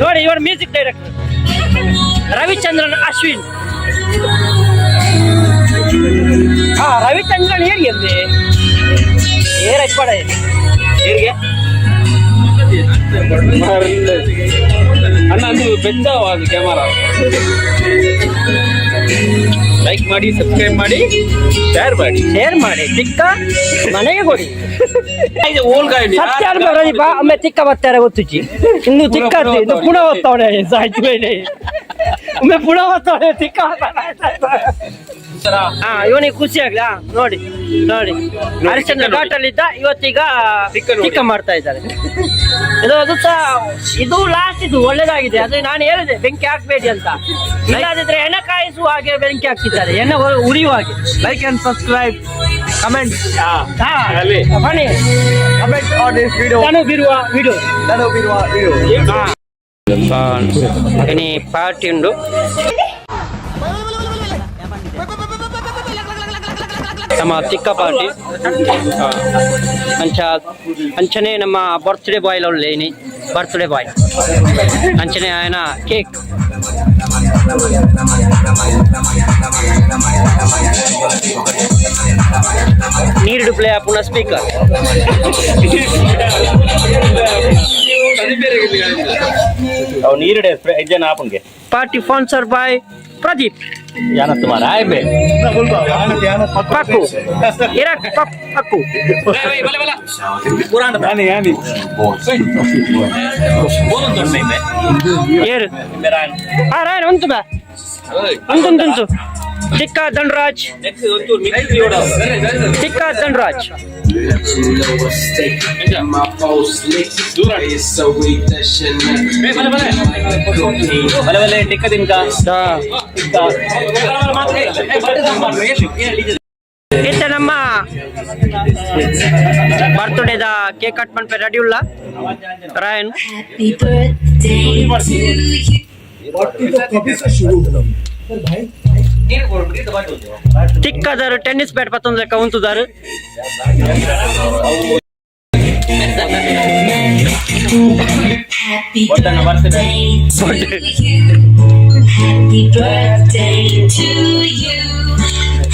ನೋಡಿ, ಇವರು music director Ravichandran Ashwin. ಹಾ, ರವಿಚಂದ್ರನ್ ಹೇಳಿ ಅಂದೆ ಏರ್ ಪಡ. ಏರಿಗೆ ಅಣ್ಣ, ಅದು ಬೆಚ್ಚವಾದ ಕ್ಯಾಮರಾ. ಲೈಕ್ ಮಾಡಿ, ಸಬ್ಸ್ಕ್ರೈಬ್ ಮಾಡಿ, ಶೇರ್ ಮಾಡಿ. ಶೇರ್ ಮಾಡಿ, ತಿಕ್ಕ ಮನೆಗೆ ಕೊಡಿ. ಇದು ಓಲ್ಗಾಯಿ. ಸತ್ಯ ಅನ್ಬೋ ಪ್ರದೀಪ, ಒಮ್ಮೆ ತಿಕ್ಕ ಬರ್ತಾರೆ ಗೊತ್ತುಚ್ಚಿ. ಇನ್ನು ತಿಕ್ಕ ಇನ್ನು ಪುಣ ಹೊತ್ತವಳೆ ಸಾಯ್ತು ಮೇಲೆ. ಒಮ್ಮೆ ಪುಣ ಹೊತ್ತವಳೆ ತಿಕ್ಕ. ಹಾ, ಇವನಿಗೆ ಖುಷಿ ಆಗ್ಲಿ. ಹಾ, ನೋಡಿ ನೋಡಿ, ಹರಿಶ್ಚಂದ್ರ ಘಾಟಲ್ಲಿದ್ದ, ಇವತ್ತೀಗ ತಿಕ್ಕ ನೋಡಿ. ತಿಕ್ಕ ಮಾಡ್ತಾ ಇದ್ದಾರೆ. ಇದು ಅದು ಸಹ ಇದು ಲಾಸ್ಟ್, ಇದು ಒಳ್ಳೇದಾಗಿದೆ. ಅದು ನಾನು ಹೇಳಿದೆ ಬೆಂಕಿ ಹಾಕ್ಬೇಡಿ ಅಂತ. ಇಲ್ಲದಿದ್ರೆ ಎಣ್ಣೆ ಕಾಯಿಸುವ ಹಾಗೆ ಬೆಂಕಿ ಹಾಕ್ತಿದ್ದಾರೆ, ಎಣ್ಣೆ ಉರಿಯುವ ಹಾಗೆ. ಲೈಕ್ ಅಂಡ್ ಸಬ್ಸ್ಕ್ರೈಬ್, ಕಮೆಂಟ್. ಹಾ. ಅಲ್ಲಿ. ಬನ್ನಿ. Comment on this video. ನಾನು ಬಿರುವ ವಿಡಿಯೋ. ನಾನು ಬಿರುವ ವಿಡಿಯೋ. ಇನಿ ಪಾರ್ಟಿ ಉಂಡು. ನಮ್ಮ ಚಿಕ್ಕ ಪಾರ್ಟಿ ಅಂಚ ಅಂಚನೆ ನಮ್ಮ ಬರ್ತ್ಡೇ ಬಾಯ್ ಉಳ್ಳೆ ಇನಿ ಬರ್ತ್ಡೇ ಬಾಯ್. ಅಂಚನೆ ಆಯನ ಕೇಕ್. ನೀರು ಪ್ಲೇ ಆಪುನ ಸ್ಪೀಕರ್. ಅವು ನೀರಿಡೆ ಜನ ಆಪನ್ಗೆ. ಪಾರ್ಟಿ ಸ್ಪಾನ್ಸರ್ ಬೈ ಪ್ರದೀಪ್. ಯಾನತ್ತು ಮಾರ ಆಯ್ಬೆ. ಪಕ್ಕು ಇರಕ್ ಪಕ್ಕು. ಏರು. ಆ ರಾಯನ್ ಉಂಟು ಬಾ, ಉಂಟು ಉಂಟು ಉಂಟು. ಚಿಕ್ಕ ಧನರಾಜ್, ಚಿಕ್ಕ ಧನರಾಜ್. ಬಲೆ ಬಲೆ ಟಿಕ್ಕ ತಿನ್ಕ. ಇತ್ತ ನಮ್ಮ ಬರ್ತ್ಡೇದ ಕೇಕ್ ಕಟ್ ಮನ್ಪೆ ರೆಡಿ ಉಲ್ಲ Rayan. Happy birthday to you. ಚಿಕ್ಕದಾರು tennis bat ಪತ್ತೊಂದು ಲೆಕ್ಕ ಉಂತುದಾರು. Happy birthday to you. Happy birthday to you.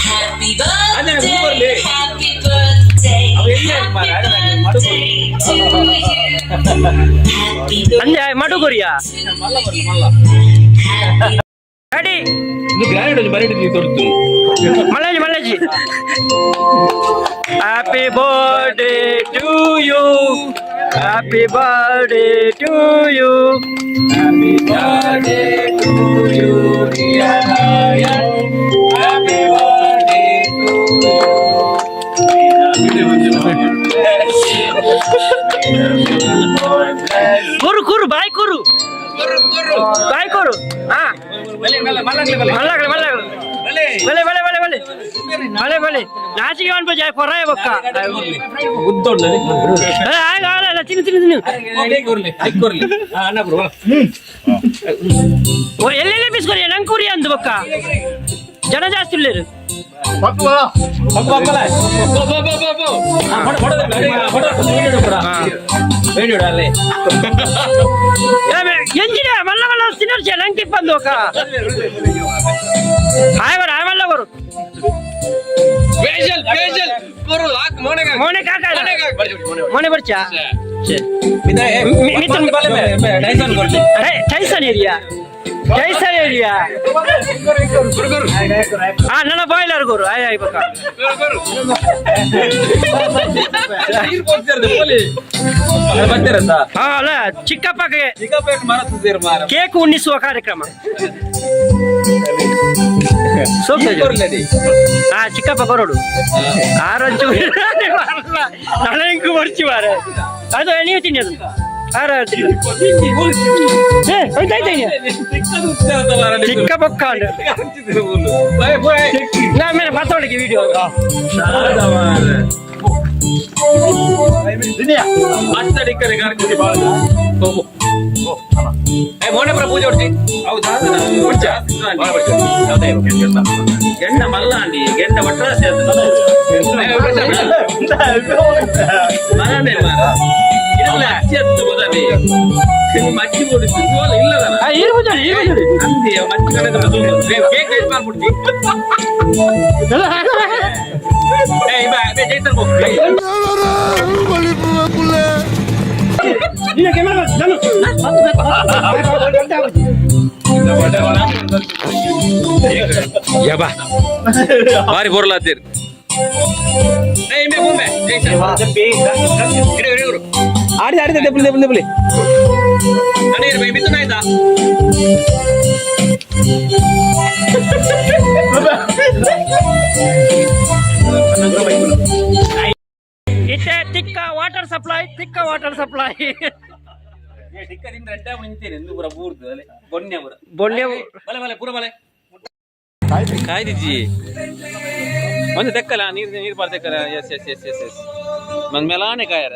Happy birthday. Happy birthday. Happy birthday to you. Happy ಅಂದೆ ಮಡುಗುರಿಯ. Happy ready. ಬರೀ ತೊಡ್ತು. ಮಲ್ಲಜಿ ಮಲ್ಲಜಿ, happy birthday to you, happy birthday to you. Happy birthday to you, dear Ryan. Happy birthday to you. ಕುರು ಕುರು ಬಾಯ್ ಕುರು ಬಾಯ್ ಕುರು. ಹಾ, ಮಲ್ಲಾಗಲಿ ಮಲ್ಲಾಗಲಿ, ಬಲೆ ಬಲೆ ಬಲೆ ಬಲೆ ಬಲೆ ಬಲೆ. ನಾಚಿಗೆ ಅನ್ಪು ಜಾಯ್ ಪೊರಾಯ ಬೊಕ್ಕ. ಏ, ಆಗ ಆಗ ತಿನ್ನು ತಿನ್ನು ತಿನ್ನು. ಓ, ಎಲ್ಲೆಲ್ಲಿ ಬಿಸ್ಕೊರಿ ನಂಗೆ ಕುರಿ ಅಂದು ಬೊಕ್ಕ. ಜನ ಜಾಸ್ತಿ ಉಳ್ಳೇರು. ಹಾ. ಎಂಜಿನ ಮಲ್ಲ ಮಲ್ಲ ತಿನ್ನರ್ಚೆ ನಂಗೆ ತಿಪ್ಪಂದು ಒಕ್ಕ. ಹಾಯ್ ಬರ, ಹಾಯ್ ಮಲ್ಲ ಬರು. ಮೋನೆ ಕಾಕ, ಮೋನೆ ಬರ್ಚಾ. ಅರೆ, ಟೈಸನ್ ಏರಿಯಾ, ಟೈಸನ್ ಏರಿಯಾ. ಹಾ, ನನ್ನ ಬಾಯ್ಲರ್ ಗುರು. ಆಯ್ ಆಯ್ ಬಕ್ಕ. ಹಾ, ಅಲ್ಲ, ಚಿಕ್ಕಪ್ಪಗೆ ಕೇಕ್ ಉಣ್ಣಿಸುವ ಕಾರ್ಯಕ್ರಮ. ಹಾ, ಚಿಕ್ಕಪ್ಪ ಕೊರಡು ಆರಂಚು ನನಗೆ ಬರ್ಚಿ ಮಾರ. ಅದು ನೀವು ತಿನ್ನಿ, ಅದು ಆರ ತಿನ್ನು. ಏ, ಹೋಯ್ತಾ ಇದ್ದೀನಿ. ಚಿಕ್ಕ ಬೊಕ್ಕ ಆಮೇಲೆ ಪತ್ತೊಳಗೆ ವಿಡಿಯೋ. ಮೋನೆಪುರ ಪೂಜೆ ಹೊಡ್ತಿ ಹೊಡ್ಚಾ? ಗೆಂಡ ಮಲ್ಲ ಅಂಡಿ ಗೆಂಡ ಒಟ್ರಾಸಿ ಅದು. ಮರನೇ ಮರ. ಇಲ್ಲ, ಅಚ್ಚಿ ಹತ್ತು ಬೋದವಿ. ಮಚ್ಚಿ ಕೊಡಿಸಿ ಇಲ್ಲದಲ್ಲ. ಈರು ಪೂಜೆ, ಈರು ಪೂಜೆ. ಅಂದಿ ಮಚ್ಚಿ ಕಡೆ ಕೇಕ್ ಕಟ್ ಮಾಡ್ಬಿಡ್ತಿ. ಏ ಇಬ್ಬ ಬೇ ಜೈತನ್ ಬೋ. ನೀನು ಕ್ಯಾಮೆರಾ ನಾನು. ಯಬಾ ಬಾರಿ ಬೋರ್ಲಾತೀರ್. ಏ ಇಂಬೆ ಬೂಂಬೆ ಜೈತನ್. ಇಡು ಇಡು ಇಡು. ಆಡಿದ ಆಡಿದ ದೆಬ್ಲಿ ದೆಬ್ಲಿ ದೆಬ್ಲಿ. ಅಣ್ಣ ಇರು ಬೈ ಮಿಥುನ ಆಯ್ತಾ? ಇತ್ತೆ ತಿಕ್ಕ water supply, ತಿಕ್ಕ water supply. ಟಿಕ್ಕದಿಂದ red ನಿಂತೇನೆ ಎಂದು ಪೂರ ಬೂರ್ದು ಅಲೆ ಬೊನ್ನೆ ಪೂರ. ಬೊನ್ನೆ. ಬಲೆ ಬಲೆ ಪೂರ ಬಲೆ ಕಾಯ್ದಿಜ್ಜಿ ಒಂದು ತೆಕ್ಕಲ ನೀರು ನೀರು ಬಾರ್ ತೆಕ್ಕಲ. S S S S S ಮಂದ್ ಮೇಲಾನೆ ಕಾಯರ.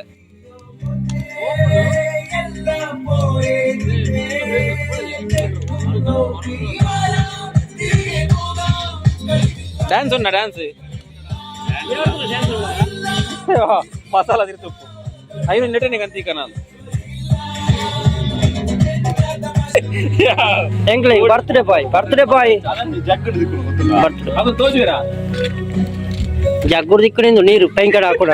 ಡ್ಯಾನ್ಸ್ ಉಂಡ ಡ್ಯಾನ್ಸ್ ಮಸಾಲ ತಿರ್ತುಪ್ಪು ಐದು ನೆಟನೆ ಕಂತೀಕ ನಾನು. ಎಂಗ್ಲಿ ಬರ್ತ್ಡೇ ಬಾಯ್, ಬರ್ತ್ಡೇ ಬಾಯ್. ಅದು ತೋಜುವಿರಾ? ಜಗ್ಗುರ್ ದಿಕ್ಕುನಿಂದು ನೀರು ಪೈಂಕಡ ಹಾಕುಡ.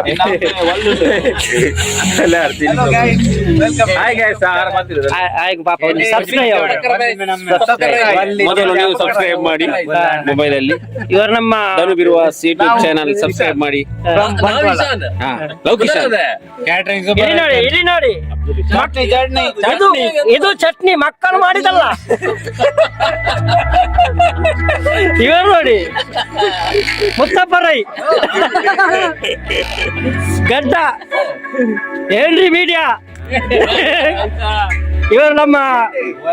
ಹಾಯ್ ಗೈಸ್, ಆಹಾರ ಮಾಡ್ತಿರೋದು. ಆಯ್ತು ಪಾಪ, ಸಬ್ಸ್ಕ್ರೈಬ್. ಮೊದಲು ನೀವು ಸಬ್ಸ್ಕ್ರೈಬ್ ಮಾಡಿ ಮೊಬೈಲ್ ಅಲ್ಲಿ. ಇವರು ನಮ್ಮ ಧನು ಬಿರುವಾಸ್ ಯೂಟ್ಯೂಬ್ ಚಾನಲ್ ಸಬ್ಸ್ಕ್ರೈಬ್ ಮಾಡಿ. ಹಾ, ಲವ್ ಕಿಶನ್. ಇಲ್ಲಿ ನೋಡಿ, ಇಲ್ಲಿ ನೋಡಿ, ಇದು ಇದು ಚಟ್ನಿ ಮಕ್ಕಳು ಮಾಡಿದಲ್ಲ. ಇವರು ನೋಡಿ, ಮುತ್ತಪ್ಪ ರೈ ಗಡ್ಡ. ಏನ್ರಿ ಮೀಡಿಯಾ? ಇವರು ನಮ್ಮ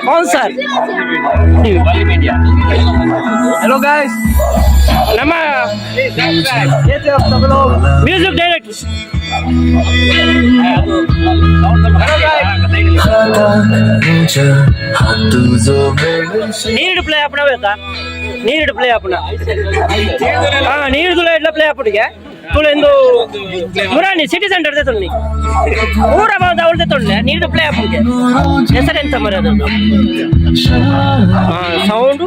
ಸ್ಪಾನ್ಸರ್. Hello guys. ನಮ್ಮ ಮ್ಯೂಸಿಕ್ ಡೈರೆಕ್ಟರ್. ನೀರು ಪ್ಲೇ ಆಪಣ ಬೇಕಾ? ನೀರು ಪ್ಲೇ ಆಪಣ. ಹಾ, ನೀರು ತುಳ ಎಡ್ಲ ಪ್ಲೇ ಆಪುಡಿಗೆ ತುಳೆಂದು ಮುರಾಣಿ ಸಿಟಿ ಸೆಂಟರ್ ತುಳ್ಳಿ ಊರ ಬಾದ ಅವಳದೆ ತೊಳ್ಳೆ ನೀರು ಪ್ಲೇ ಆಪುಡಿಗೆ ಹೆಸರೆಂತ ಮರ ಅದು. ಹಾ, ಸೌಂಡು.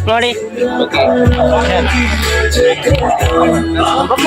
ನೋಡಿ.